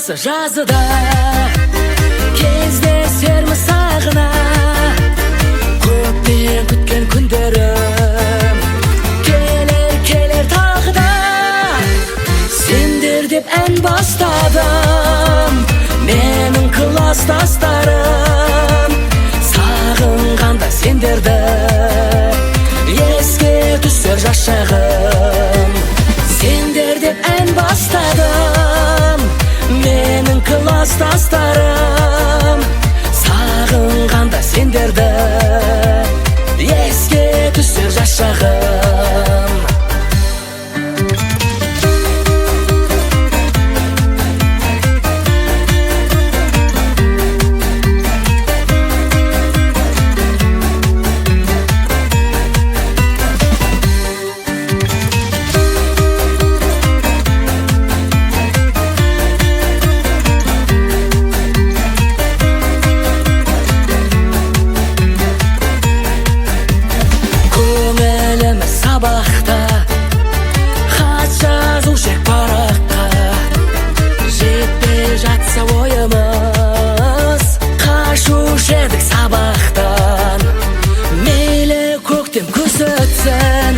Қысы, жазы да кездесерміз сағына. Көптен күткен күндерім келер, келер тағы да. Сендер деп ән бастадым, менің класстастарым. Сағынғанда сендерді еске түсер жас шағым. Сендер деп ән бастадым, менің класстастарым. Сағынғанда сендерді еске түсер жас шағым. Көңіліміз сабақта, хат жазушы ек параққа. Жетпей жатса ойымыз, қашушы едік сабақтан. Мейлі көктем, күз өтсін,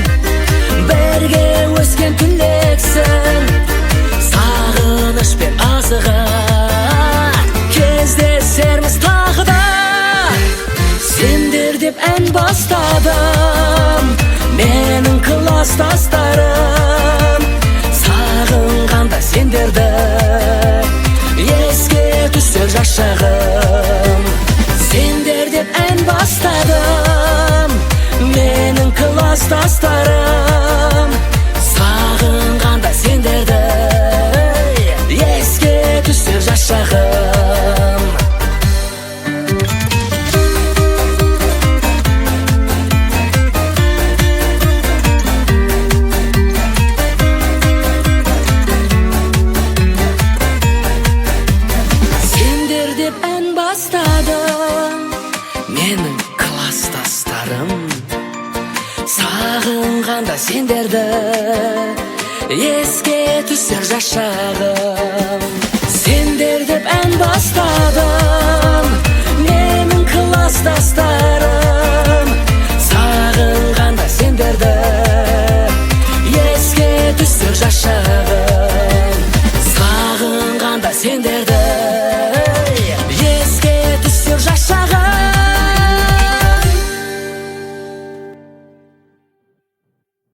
бірге өскен түлексің. Сағынышпен асыға кездесерміз тағы да. Сендер деп ән бастадым, менің класстастарым. Сағынғанда сендерді еске түсер жас шағым. Сендер деп ән бастадым, менің класстастарым. Сағынғанда сендерді еске түсер жас шағым. Сендер деп ән бастадым, менің класстастарым. Сағынғанда сендерді еске түсер жас шағым. Сендер деп ән бастадым.